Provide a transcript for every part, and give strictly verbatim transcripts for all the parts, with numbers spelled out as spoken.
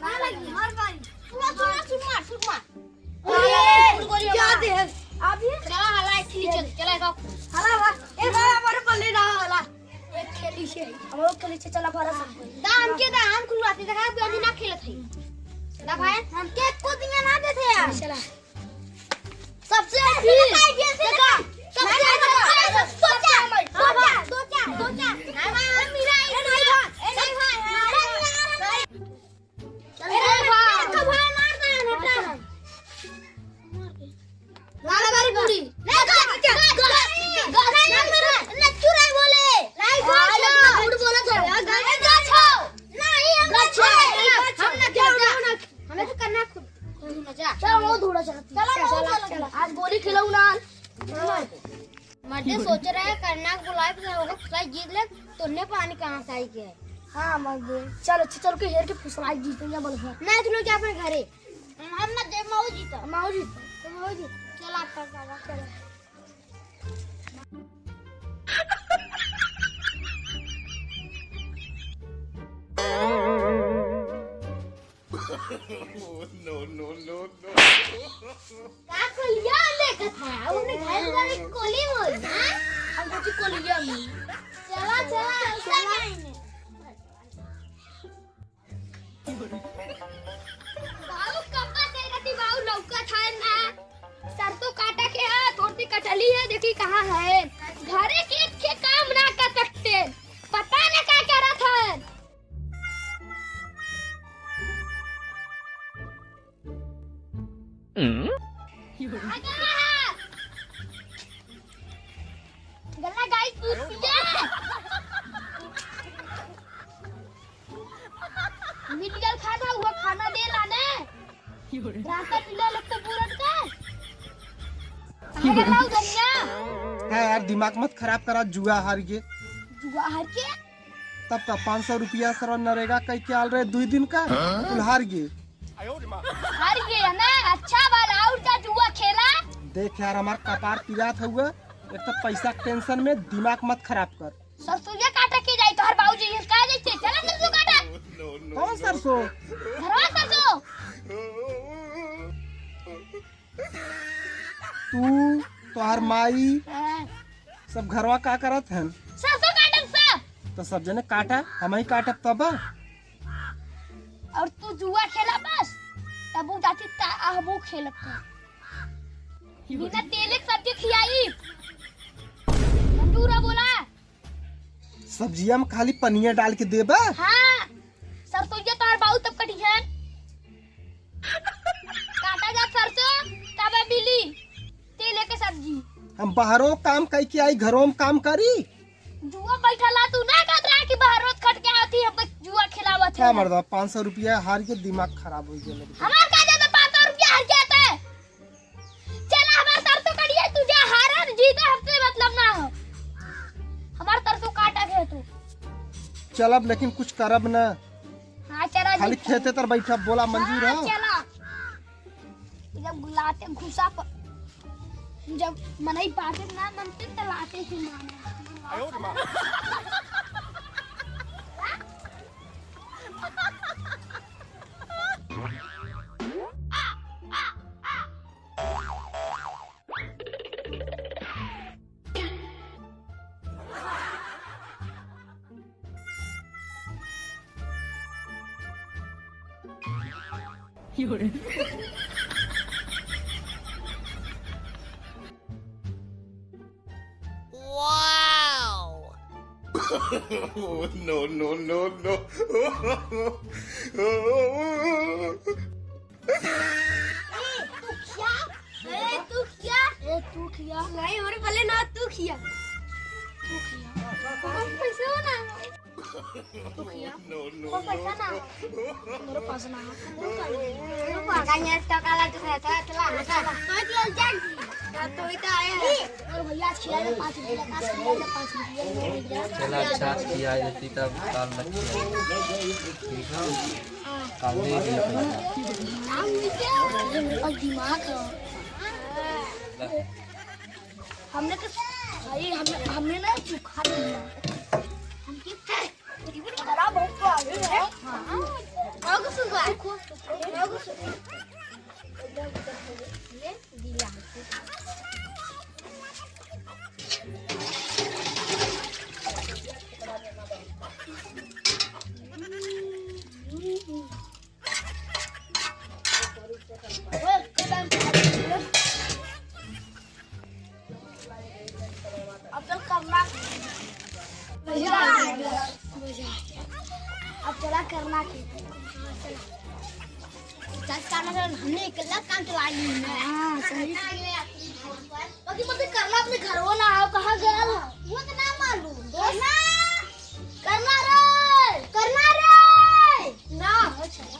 ना लगी, मार भाई। सुना, सुना, सुन मार, सुन मार। अरे, गोली क्या मार। दे? अभी चला, हला, एक खेली चल, चला, एक और। हला, हला। ए, हला, हमारे पल्ले ना, हला। एक खेली से, हम लोग खेली से, चला, भारत से। दा, हमके दा, हम खुलवाते, देखा, अभी ना खेलत है। दा भाई, हमके एको दिया ना देते यार। चला। सबसे अच्छा, देखा, सबसे अच्छा, दो चार, दो चार, दो चार। नहीं भाई, मेरा, ए, नहीं भाई, ए, नहीं भाई, नहीं। ए, भाई, भाई, मार दे, हटा। मार दे, पूरी। नहीं, गलत, गलत, गलत, नहीं, नहीं, नहीं, चुराई बोले। नहीं, गलत, झूठ बोला था। गलत, गलत। नहीं, हम गलत, गलत। हम ना, हम ना, हमें तो करना खुद। चलो, वो थोड़ा सा। चलो, चलो, चलो। आज गोली खिलाऊ ना। मर्दे सोच रहे हैं, करना बुलाए, तो होगा, फुसलाई जीत ले, तो ने पानी कहाँ से आई के है? हाँ, मर्दे। चल, अच्छा, चल के हेर के फुसलाई जीतेंगे, बोल, हाँ। नहीं, तुम लोग क्या अपने घरे? हम ना दे, माऊ जीता। माऊ जीता। तो माऊ जीता। चल, आप कर, चल, चल। No, no, no, no। का कोलिया लेके था? उन्हें घर वाले कोली बोल, हाँ? हमको तो कोलिया में। चला, चला, चला। बाऊ कब्बा से रहती, बाऊ लौका था ना। सरसों काटा के है, थोड़ी कटली है, देखी कहाँ है। घरे के एक काम ना कर सकते, पता ना क्या करत है। गन्ना गाइस, दूध पिए। मिल गल खाना, हुआ खाना दे लाने। रास्ता मिला लगता पूरन का। अरे लाओ गन्ना। हाँ यार, दिमाग मत खराब करा, जुआ हार गे। जुआ हार के? तब का पाँच सौ रुपया सर नरेगा कई के आल रहे दुई दिन का, कुल हार गे। हार गया ना, अच्छा वाला, और का जुआ खेला? देख यार, हमार कपार पिरात हुआ, एक तो पैसा के टेंशन में दिमाग मत खराब कर। सरसोइया काटे के जाई तोहर बाबूजी, हिल का जैसे, चला सरसों काटा। कौन सरसों? घरवा सरसों। तू, तोहर माई, हाँ। सब घरवा का करत हन? सरसों काटत सब। तो सब जने काटा, हम ही काटब तब। और तू जुआ खेला बस, तब उ जाती ता-, अहबू खेलत था। बिना तेले के सब्जी खियाई। मंजूरा बोला। सब्जिया में खाली पनिया डाल के देबा? हाँ, सरसोइया तोहर बाऊ तब कटिहन। काटा जा सरसों, तबे मिली तेले के सब्जी। हम बाहरो काम कई के आई, घरों में काम करी। जुआ बैठला तू ना कहत रहा कि बाहर रोज खट के आती है, बस जुआ खिलावत है। का मर्दा, पाँच सौ रुपया हार के दिमाग खराब हो गया मेरे। हमार का जाता पाँच सौ रुपया हार के आता है? चला, हमार सरसों कटिया, तू जा, हारा जीता, हमसे मतलब ना हो। हमार सरसों काटा के तू। चलब, लेकिन कुछ करब ना। हाँ, चला खाली जी। खेते तर बैठा, बोला मंजूर हाँ, हो? चला। जब लाते घुसा प-, जब मनई बाटे ना मनते त लाते ही माने। आयो रे माँ। Wow! No, no, no, no. ए, तू खिया? ए, तू खिया? ए, तू खिया? नहीं, हमरे भले ना, तू खिया। तू खिया। हम पैसे हो ना। तू खिया। No, no, वो पैसा ना। No, no। हमरे पास ना। रुको, कहीं ऐसा काला तो है, चला, चला, चला। हाँ, चल, चल। तो इतना आया है। और भैया, आज खिया दे पाँच रुपया, आज खिया दे पाँच रुपया। चला, अच्छा, आज खिया देती तब काल न खिया। ठीक है? काल दे दिया पैसा। ये मेरे पास दिमाग है। ला। हमने तो, भाई, हमने, हमने ना चोखा लिया। हमके खराब हो गया है। हाँ। और कुछ हुआ? और कुछ हुआ? ये दिया। अब चल करना। अब चला करना की। चाचा का ना, हमने अकेला काम चला ली है। हाँ, सही। बाकी मत करना, अपने घर वो ना आओ, कहाँ गया? वो तो ना मालूम। करना, करना रे, करना रे। ना, हो चला।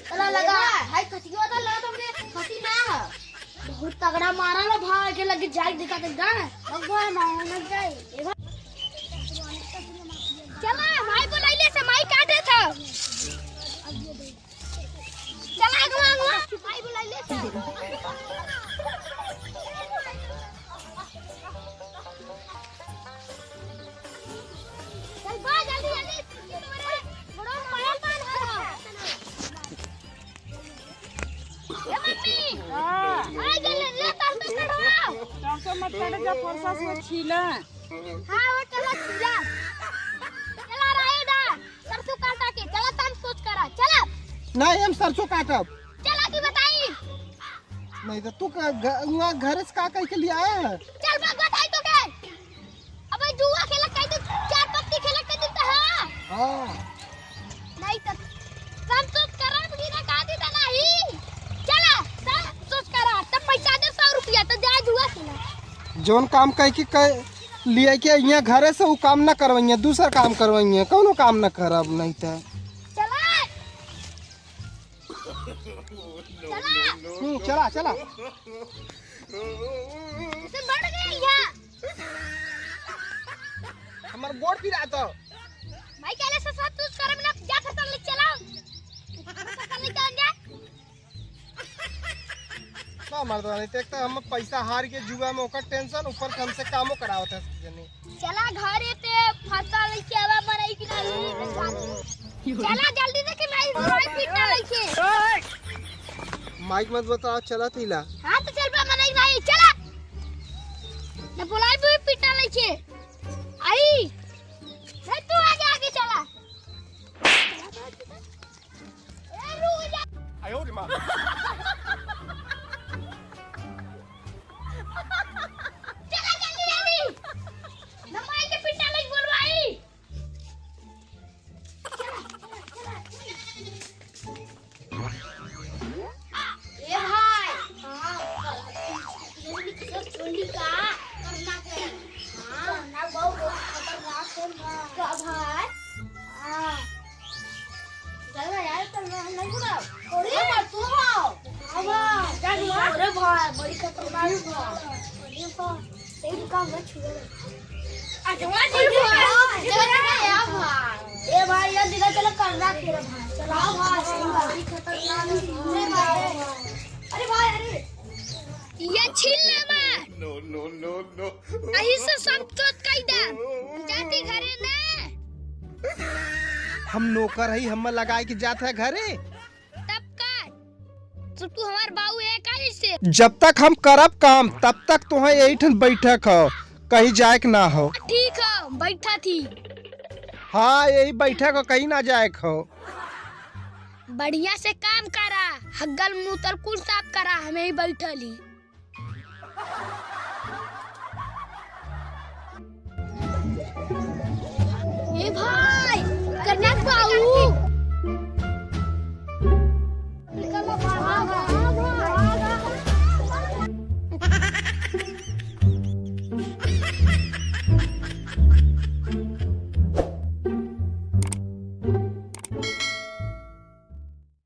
चला लगा। भाई, खटिया तो ला, तुमने खटी ना है। बहुत तगड़ा मारा ला भाई, के लगे जाई दिखा दे गा। अब भाई, मारा ना जाई। चला, माई बोलाइले से, माई काटे था। चला, अगवा, अगवा। माई बोलाइले से। चल, बा, जल्दी, जल्दी। बड़ो, बड़ो पान हो। ए, मम्मी। हाँ। आ, जल्दी, ले, तार पे चढ़वा। सरसों मत काटे जा, फरसा से छीले। हाँ, वो चला, छीला। चला, रहे दा। सरसों काटा के, चला, तन सोच करा, चला। नहीं, हम सरसों काटब। चला की बताई। नहीं तो तू का घ-, वहाँ घर से का कह के लिया है? चल, मैं बताई तो के। अबे जुआ खेलत कई दिन, चार पत्ती खेलत कई दिन त हाँ। हाँ। नहीं त सब सोच करा, बिना का दी त नहीं। चला, सब सोच करा, तब पैसा दे सौ रुपया, त जा जुआ खेला। जौन काम कह के कह, लिए के यहाँ घरे से उ काम न करवइहे, दूसर काम करवइहे, कौनो काम न करब नहीं त। चला। चला। हम्म, चला, चला। तो बढ़ गया यहाँ। हमार गोड़ पिरात हो। भाई, कहले से सब तू करे बिना जा फसल ले चलाओ। फसल ले चल जा। ना मर्दवा, नहीं तो एक तो हम पैसा हार के जुआ में ओकर tension, ऊपर से हमसे कामो करावत है जनी। चला घरे ते फरसा लइके आवा, मरई की नहीं। चला जल्दी से कि भाई, भाई पीटा लइके। माइक मत बताओ, चला तीला। हाँ तो चल बा, मरई भाई, चला। न बोलाई भी पीटा लइके। आई। नहीं, तू आगे, आगे चला। ए, रुक जा। आयो रे माँ। चला जल्दी, जल्दी। न माई के पिटा लग बोलवाई। चला, चला, चला। ए भाई। हाँ, चोली का करना के। हाँ। करना बहुत खतरनाक है भाई। का भाई? हाँ। चल ना यार, चल ना, हम नहीं बुलाओ। अरे, अरे, तू आओ। हाँ भाई। चल ना। अरे भाई, बड़ी खतरनाक है। अरे भाई, तेरी काम मत छुए। अच्छा, अरे भाई, भाई, चल ना यार भाई। ए भाई, ये दिखा, चलो करना के रे भाई। चलो भाई, बड़ी खतरनाक है। अरे भाई, अरे भाई, अरे। ये छील ले बा। No, no, no, no। अही से सब चोट कई दे। जाती घरे ना। हम नौकर हई, हम लगाए के जात है घरे। तब का? तो तू हमार बाऊ है का इसे? जब तक हम करब काम, तब तक तोहे यही ठन बैठक हो, कहीं जाए के ना हो। ठीक हो, बैठा थी। हाँ, यही बैठक हो, कहीं ना जाए के हो। बढ़िया से काम करा, हग्गल मूतल कुल साफ करा, हमें ही बैठल ही। ए भाई,